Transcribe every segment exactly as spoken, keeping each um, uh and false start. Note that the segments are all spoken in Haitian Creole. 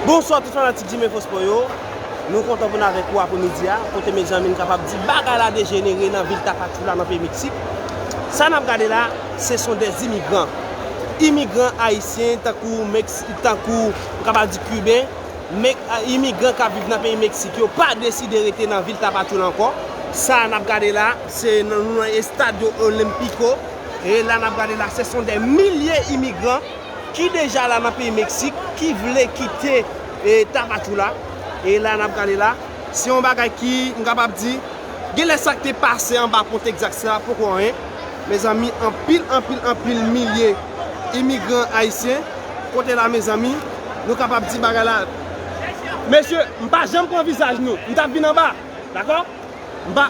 Bonswa tout fanatik Jim Info Sport yo. Nou kontan pou n avèk ou apremidi a, kote mezanmi n kapab di bagay la dejenere nan vil Tapachula nan peyi Meksik. Sa n ap gade la, se sont des imigran. Imigran ayisyen tankou Meks-, tankou, m kapab di kiben, men, a, imigran k ap viv nan peyi Meksik yo pa deside rete nan vil Tapachula ankò. Sa n ap gade la, se nan, nou nan Estadio Olímpico. E la n ap gade la, se sont des milliers imigran ki deja la nan peyi Meksik, ki vle kite, e, Tapachula. E la n ap gade la, se yon bagay ki, m kapab di, genlè sa k te pase anba pon Texas la poko anyen. Mezanmi, anpil, anpil, anpil milye imigran ayisyen. Kote la, mezanmi, nou kapab di bagay la. Mesye, m pa janm pran vizaj nou. M t ap vin anba, dakò? M pa,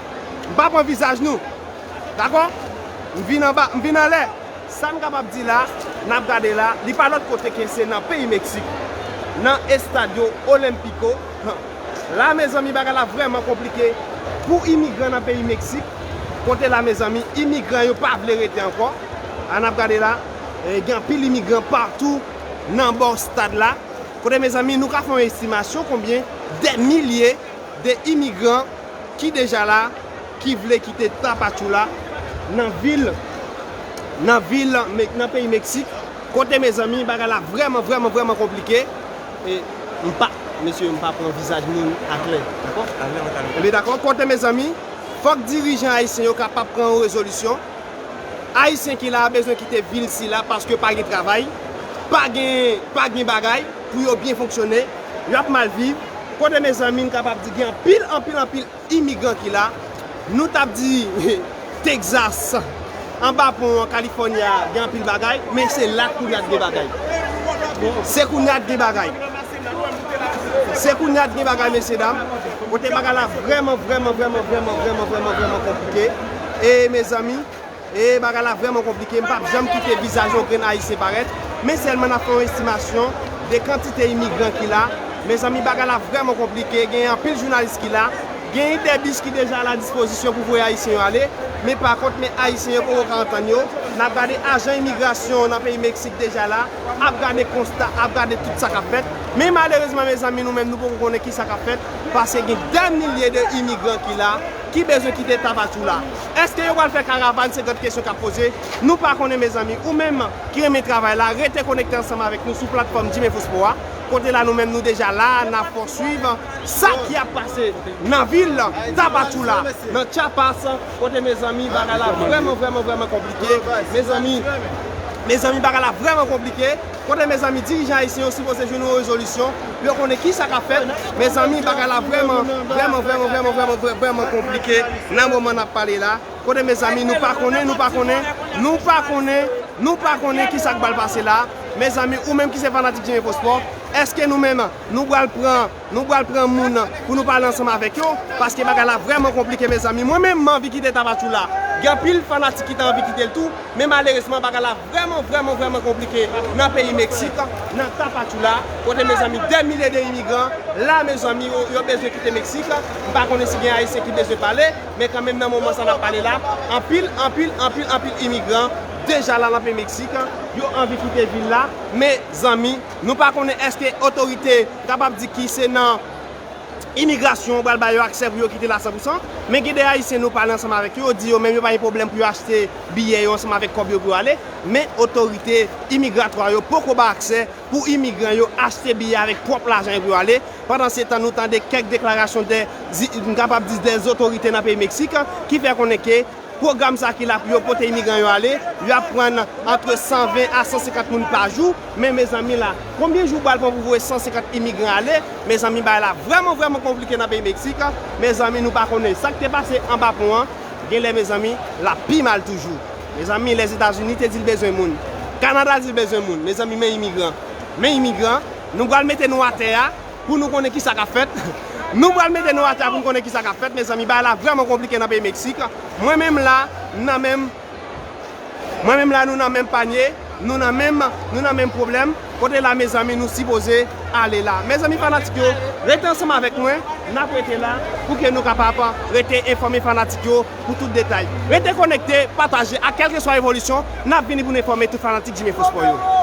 m pa pran vizaj nou. Dakò? M vin anba, m vin anlè. Sa n kapab di la, n ap gade la, li pa lòt kote ke se nan peyi Meksik, nan Estadio Olímpico. La, mezanmi, bagay la vrèman konplike pou imigran nan peyi Meksik. Kote la, mezanmi, imigran yo pa vle rete ankò. A, n ap gade la, e, gen anpil imigran patou nan bò stad la. Kote, mezanmi, nou ka fè yon estimasyon konbyen de milye de imigran ki deja la, ki vle kite Tapachula nan vil, nan vil, Me-, nan peyi Meksik, kote, mezanmi, bagay la vrèman, vrèman, vrèman konplike. E m pa, mesye, m pa pran vizaj moun aklè, dakò? Ebyen, dakò, kote, mezanmi, fòk dirijan ayisyen yo kapab pran yon rezolisyon. Ayisyen ki la a bezwen kite vil sila paske pa gen travay, pa gen, pa gen bagay pou yo byen fonksyone, y ap mal viv. Kote, mezanmi, n kapab di gen anpil, anpil, anpil imigran ki la. Nou t ap di Texas, anba pon an, California, gen anpil bagay, men se la kounye a t gen bagay. Se kounye a t gen bagay. Se kounye a t gen bagay, mesye dam. Kote bagay la vrèman, vrèman, vrèman konplike. E, mezanmi, e bagay la vrèman konplike. M p ap janm kite vizaj yon grenn ayisyen parèt. Men sèlman n ap fè yon estimasyon de kantite imigran ki la. Mezanmi, bagay la vrèman konplike. Gen anpil jounalis ki la. Gen de bis ki deja a la dispozisyon pou voye ayisyen yo ale. Men pa kont, men ayisyen yo poko ka antann yo. N ap gade ajan imigrasyon nan peyi Meksik deja la, ap gade konsta, ap gade tout sa k ap fèt. Men malerezman, mezanmi, nou menm nou poko konnen ki sa k ap fèt, paske gen dè milye de imigran ki la, ki bezwen kite Tapachula. Èske yo pral fè karavàn? Se grann kesyon k ap poze. Nou pa konnen, mezanmi. Ou menm ki renmen travay la, rete konekte ansanm avèk nou sou platfòm Jim Info Sport a. Kote la, nou menm, nou deja la, n ap fè w swiv sa ki ap pase nan vil Tapachula, nan Chiapas, kote, mezanmi, bagay la vrèman, vrèman, vrèman konplike. Mezanmi, mezanmi, bagay la vrèman konplike. Kote, mezanmi, dirijan ayisyen yo sipoze jwenn yon rezolisyon pou yo konnen ki sa k ap fèt. Mezanmi, bagay la vrèman, vrèman, vrèman, vrèman, vrèman, vrè-, vrèman konplike nan moman n ap pale la. Kote, mezanmi, nou pa konnen, nou pa konnen, nou pa konnen, nou pa konnen ki sa k pral pase la. Mezanmi, ou menm ki se fanatik Jim Info Sport, èske nou menm, nou pral pran, nou pral pran moun pou nou pale ansanm avèk yo? Paske bagay la vrèman konplike, mezanmi. Mwen menm, m anvi kite Tapachula. Gen anpil fanatik ki ta anvi kite l tou, men malerezman, bagay la vrèman, vrèman, vrèman konplike nan peyi Meksik, nan Tapachula, kote, mezanmi, dè milye de imigran la, mezanmi, yo, yo bezwen kite Meksik. M pa konnen si gen ayisyen ki bezwen pale, men kanmenm, nan moman sa n ap pale la, anpil, anpil, anpil, anpil imigran deja la nan peyi Meksik, yo anvi kite vil la. Mezanmi, nou pa konnen èske otorite kapab di ki se nan imigrasyon pral ba yo aksè pou yo kite la san pou san, men gen de ayisyen nou pale ansanm avèk yo, yo di yo menm yo pa gen pwoblèm pou yo achte biyè yo ansanm avèk kòb yo pou yo ale, men otorite imigratwa yo poko ba aksè pou imigran yo achte biyè avèk pwòp lajan yo pou yo ale. Pandan se tan, nou tande kèk deklarasyon de, m kapab di, de otorite nan peyi Meksik ki fè konnen ke pwogram sa ki la pou yo pote imigran yo ale, y ap pran antre san ven a san senkant moun pa jou. Men, mezanmi, la, konbyen jou pral pran pou voye san senkant imigran ale? Mezanmi, bagay la vrèman, vrèman konplike nan peyi Meksik. Mezanmi, nou pa konnen sa k te pase anba pon an. Genlè, mezanmi, l ap pi mal toujou. Mezanmi, Lèzetazini te di l bezwen moun. Kanada di l bezwen moun. Mezanmi, men imigran. Men imigran. Nou pral mete nou atè a pou nou konnen ki sa k ap fèt. Nou pral mete nou atè a pou nou konnen ki sa k ap fèt, mezanmi. Bagay la vrèman konplike nan peyi Meksik. Mwen menm la, m nan menm, mwen menm la, nou nan menm panye, nou nan menm, nou nan menm pwoblèm. Kote la, mezanmi, nou sipoze ale la. Mezanmi, fanatik yo, rete ansanm avèk mwen. N ap rete la pou ke nou kapab rete enfòme fanatik yo pou tout detay. Rete konekte, pataje, ak kèlkeswa evolisyon, n ap vini pou n enfòme tout fanatik Jim Info Sport yo.